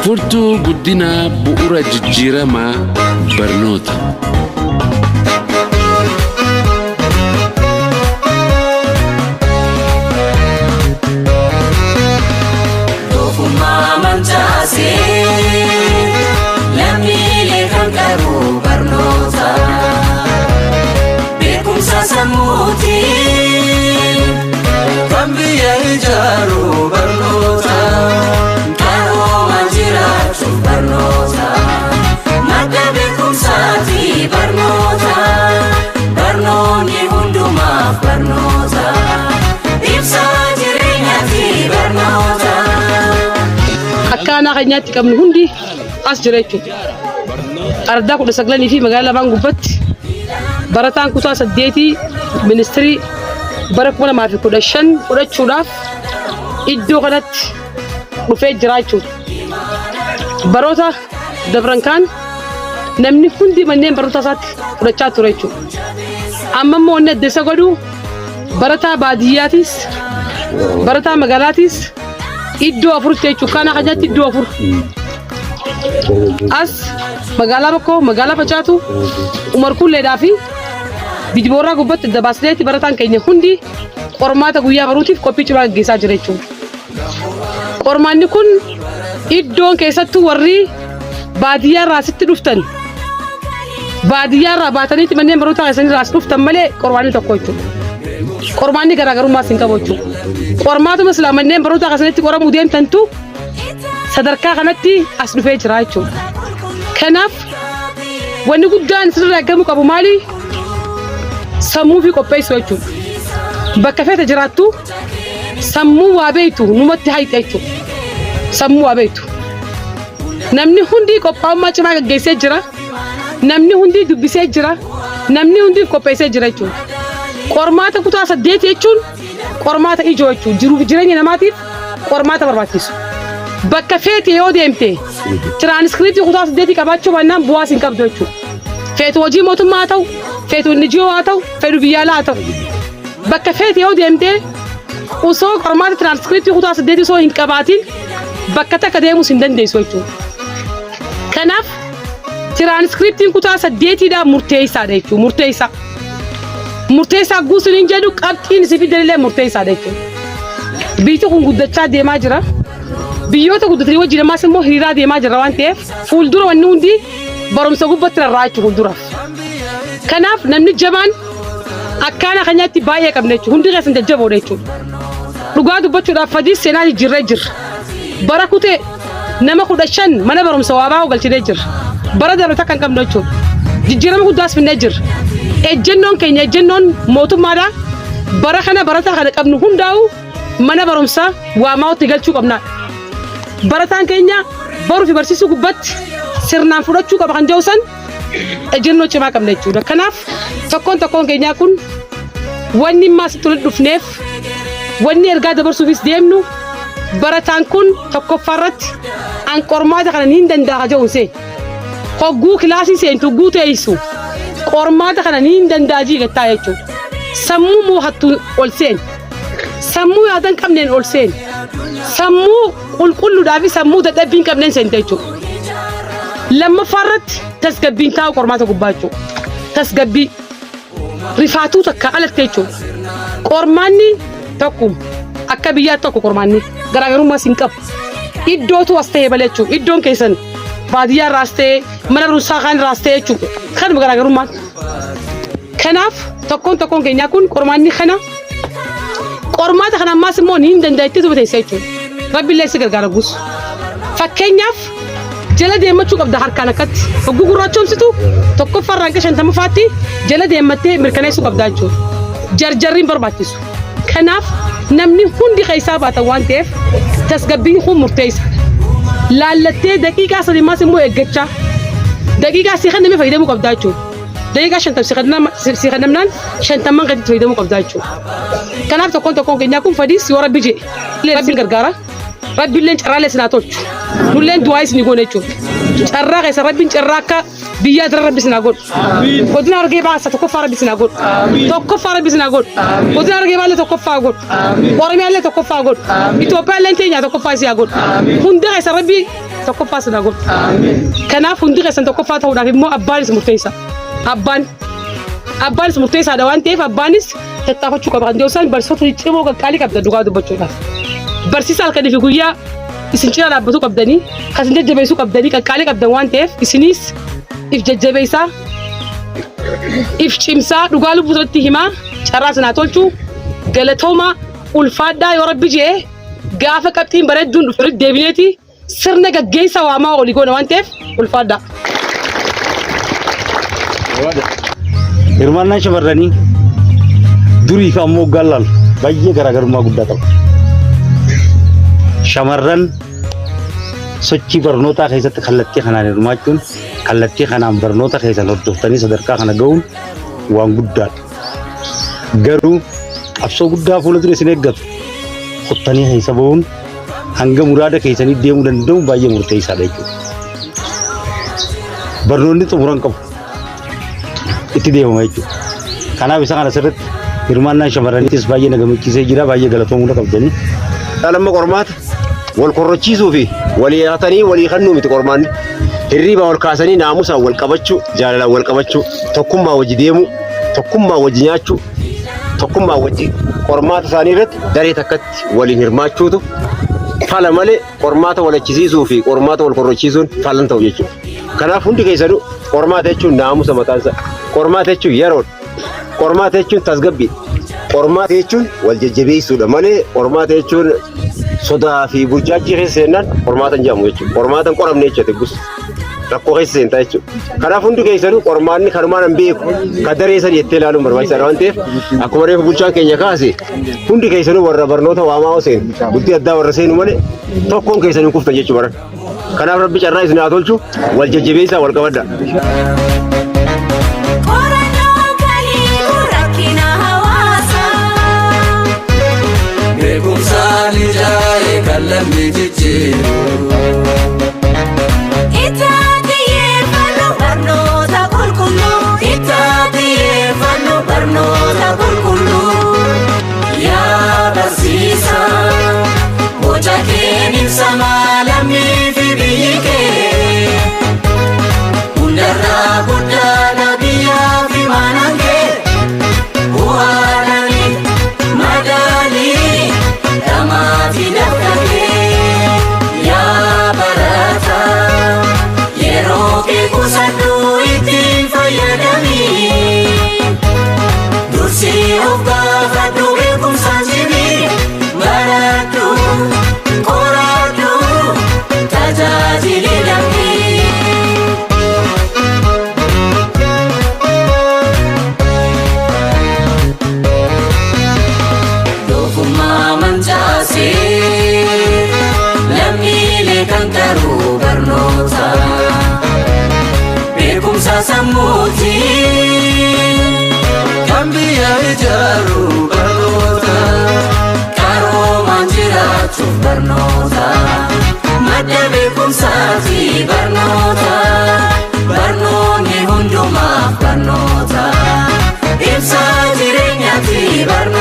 Furtuu guddinaa bu'uura jijjiiramaa barnoota. Doofummaa mancaasee lammiilee kan qabu barnoota. Beekumsa sammuutiin Kan biyya ijaaru barnoota. qaroomaan jiraachuuf barnoota. Madda beekumsaati barnoota. Barnoonni hundumaaf barnoota. Ibsaa jireenyaati barnoota. Akka aanaa keenyaatti qabnu hundi as jira jechuudha. Ardaa 19 fi magaalaa lamaan gubbatti barataan kutaa saddeetii ministirii bara 2015 fudhachuudhaaf iddoo kanatti dhufee jira jechuudha. Baroota dabran kaan namni hundi manneen barnootaa isaatti fudhachaa ture jechuudha. Amma immoo wanni adda isa godhu barataa baadiyyaatis barataa magaalaatiis iddoo afuritti jechuudha. Kana keenyatti iddoo afur. As magaalaa Bakkoo, magaalaa Facaatu, Umar Kulleedhaa fi Bidiboorraa gubbatti adda baasneetti barataan keenya hundi qormaata guyyaa baruutiif qophii cimaa gaggeessaa jira jechuudha. Qormaanni kun iddoon keessattuu warri baadiyyaa irraa asitti dhuftan baadiyyaa irraa baataniitti manneen barnootaa keessanii irraa as dhuftan malee qormaanni tokko jechuudha. Qormaanni garaagarummaas hin qabu jechuudha. Qormaatuma silaa manneen barnootaa keessanitti qoramuu deemtantu sadarkaa kanatti as dhufee jira jechuudha. Kanaaf wanni guddaan isinirraa eegamuu qabu maali? Sammuu fi qopheessuu jechuudha. Bakka feete jiraattu sammuu waa beektu numatti hayxa jechuudha. Sammuu waa beektu. Namni hundi qophaa'ummaa cimaa gaggeessee jira. Namni hundi dubbisee jira. Namni hundi qopheessee jira jechuudha. Qormaata kutaa saddeet jechuun qormaata ijoo jechuudha. Jiruuf jireenya namaatiif qormaata barbaachisu. Bakka feete yoo deemte tiraanskriptii kutaa saddeetii qabaachuu baannaan bu'aas hin qabdu jechuudha. Feetu hojii mootummaa haa ta'u, feetu NGO haa ta'u, feetu biyya alaa haa ta'u. Bakka feete yoo deemte osoo qormaata tiraanskriptii kutaa saddeetii osoo hin qabaatin bakka takka deemuus hin dandeessu jechuudha. Kanaaf tiraanskriptiin kutaa saddeetiidhaa murteessaadha jechuudha. Murteessaa. Murteessaa guutuun hin jedhu qabxiin si fidanillee murteessaadha jechuudha. Biyyi kun guddachaa deemaa jira. Biyyoota guddatanii wajjin ammaas immoo hiriiraa deemaa jira waan ta'eef fuuldura wanni hundi barumsa gubbatti rarra'a jechuudha fuulduraaf. Kanaaf namni jabaan akkaana keenyaatti baay'ee qabna jechuudha. Hundi keessan jajjaboodha jechuudha. Dhugaa dubbachuudhaaf fadii seenaa jijjiirree jirra. Bara kutee nama 15 mana barumsa waa baa'u galchinee jirra. Bara darbe takka hin qabnu jechuudha. Jijjiirama guddaas finnee jirra. Ejjennoon keenya ejjennoon mootummaadha. Bara kana barataa kana qabnu hundaa'u mana barumsaa waamaa'utti galchuu qabna. Barataan keenya baruu fi barsiisuu gubbatti sirnaan fudhachuu qaba kan jedhu san ejjennoo cimaa qabna jechuudha. Kanaaf tokkoon tokkoon keenyaa kun wanni immaa asitti walitti dhufneef wanni ergaa dabarsuufis deemnu barataan kun tokkoffaa irratti an qormaata kana niin danda'a jedhu hin seenu. Hogguu kilaasii seentu hogguu teessu qormaata kana niin danda'a jii gattaa jechuudha. Sammuu moohattuun ol seeni. Sammuu yaada hin qabneen ol seeni. Sammuu qulqulluudhaa fi sammuu dadhabbii hin qabneen seente jechuudha. Lammaffaa irratti tasgabbiin taa'u qormaata gubbaa jechuudha. Tasgabbii rifaatuu takka alatti jechuudha. Qormaanni tokkuma akka biyyaatti tokko qormaanni garaagarummaas hin qabu. Iddootu as ta'e malee jechuudha. Iddoon keessan baadiyyaa irraas ta'e mana barumsaa kaan irraas ta'e jechuudha. Kanuma garaagarummaan. Kanaaf tokkoon tokkoon keenyaa kun qormaanni kana qormaata kana ammaas immoo ni hin danda'a tuba teessa jechuudha. Rabbi illee si gargaara guusu. Fakkeenyaaf jala deemmachuu qabda harkaan akkatti. Hogguu gurraachoomsitu tokkoffaa irraa hanga shantamaffaatti jala deemmattee mirkaneessuu qabda jechuudha. Jarjarri hin barbaachisu. Kanaaf namni hundi keessaa baatan waan ta'eef tasgabbiin kun murteessaadha. Laallattee daqiiqaa sadimmaas immoo eeggachaa daqiiqaa si kenname fayyadamuu qabda jechuudha. Daqiiqaa 50 si kennamnaan shantamman gaditti fayyadamuu qabda jechuudha. Kanaaf tokkoon tokkoon keenyaa kun fadiis yoo rabbi jedhe rabbiin gargaara. Rabbiilleen carraalee isin haa tolchu. Nulleen du'aa isin goone jechuudha. Carraa keessa Rabbiin carraa akka biyyaa dura Rabbi isin haa godhu. Godina Harargee Bahaa tokkoffaa Rabbi isin haa godhu. Tokkoffaa Rabbi isin haa godhu. Godina Harargee Bahaa tokkoffaa godhu. Oromiyaallee tokkoffaa godhu. Itoophiyaallee teenya tokkoffaa isin haa godhu. Hunda keessa Rabbi tokkoffaa isin haa godhu. Kanaaf hundi keessan tokkoffaa ta'uudhaaf immoo abbaanis murteessa. Abbaan abbaanis murteessaadha waan ta'eef abbaanis tattaafachuu qaba. Kan isaan barsiisota ciccimoo qaqqaalii qabda dhugaa dubbachuudhaaf. Barsiisa halkanii fi guyyaa isin cina dhaabbatu qabdanii kan isin jajjabeessuu qabdanii qaqqaalii qabdan waan ta'eef isinis if jajjabeessaa if cimsaa dhugaa lubbuu irratti himaa carraa isin haa tolchu galatooma ulfaadhaa yoo Rabbi je'e gaafa qabxiin bareedduun dhuftu deebineeti sirna gaggeessa waamaa olii goona waan ta'eef ulfaadhaa. Hirmaannaan shamarranii durii fi ammoo hoggaan laalu baay'ee garaagarummaa guddaa qaba. Shamarran sochii barnootaa keessatti kallattii kanaan hirmaachuun kallattii kanaan barnoota keessan hordoftanii sadarkaa kana ga'uun waan guddaadha. Garuu qabsoo guddaa fuula dura isin eeggatu kuttanii keessa ba'uun hanga muraada keessanii deemuu danda'uun baay'ee murteessaadha jechuudha. Barnoonni xumuran qabu itti deemama jechuudha. Kanaaf isa kana sirriitti hirmaannaan shamarraniitis baay'ee na gammachiisee jira baay'ee galatoomuu qabdanii. Dhala qormaata wal korrochiisuu fi walii hatanii walii kennuu miti qormaanni. Hirriibaa wal kaasanii naamusaan wal qabachuu, jaalalaan wal qabachuu, tokkummaa wajji deemuu, tokkummaa wajji nyaachuu, tokkummaa wajji qormaata isaanii irratti daree takkatti waliin hirmaachuutu fala malee qormaata wal achisiisuu fi qormaata wal korrochiisuun falan ta'u jechuudha. Kanaaf hundi keessanuu qormaata jechuun naamusa mataan isaa, qormaata jechuun yeroodha, qormaata jechuun tasgabbiidha, qormaata jechuun wal jajjabeessuudha malee qormaata jechuun sodaa fi burjaajii keessa seennaan qormaata hin jedhamu jechuudha. Qormaata hin qoramne jechuudha gus rakkoo keessa seentaa jechuudha. Kanaaf hundi keessanuu qormaanni kanumaan hin beeku ka daree sani jettee ilaaluun barbaachisaadha waan ta'eef akkuma reefu bulchaan keenya kaase hundi keessanuu warra barnoota waamaa seenu bultii addaa warra seenu malee tokkoon keessan hin kuftan jechuu baran. Kanaaf Rabbi carraa isin haa tolchu wal jajjabeessaa wal qabadha. Qorannoo kan hiiku rakkina hawaasaa. Beekumsaan ijaare kan lammii jijjiiru. Itti xiyyeeffannu barnoota qulqulluu. Itti xiyyeeffannu barnoota qulqulluu. Yaa barsiisaa boca keen ibsamaa lammii fi biyyi kee. Hundarraa guddaadha biyyaa fi maanaan kee. Bu'aadhaan madaalii dhamaa fi dafqa kee. Yaa barataa yeroo kee qusadhu ittiin fayyadami. Dursii of gaafadhu beekumsaan cimi. Baradhu qoradhu tajaajili lammii. Doofummaa mancaasee lammiilee kan qaruu barnoota. Beekumsa sammuutiin Kan biyya ijaaru barnoota. Qaroomaan jiraachuuf barnoota. Madda beekumsaati barnoota. Barnoonni hundumaaf barnoota. Ibsaa jireenyaati barnoota.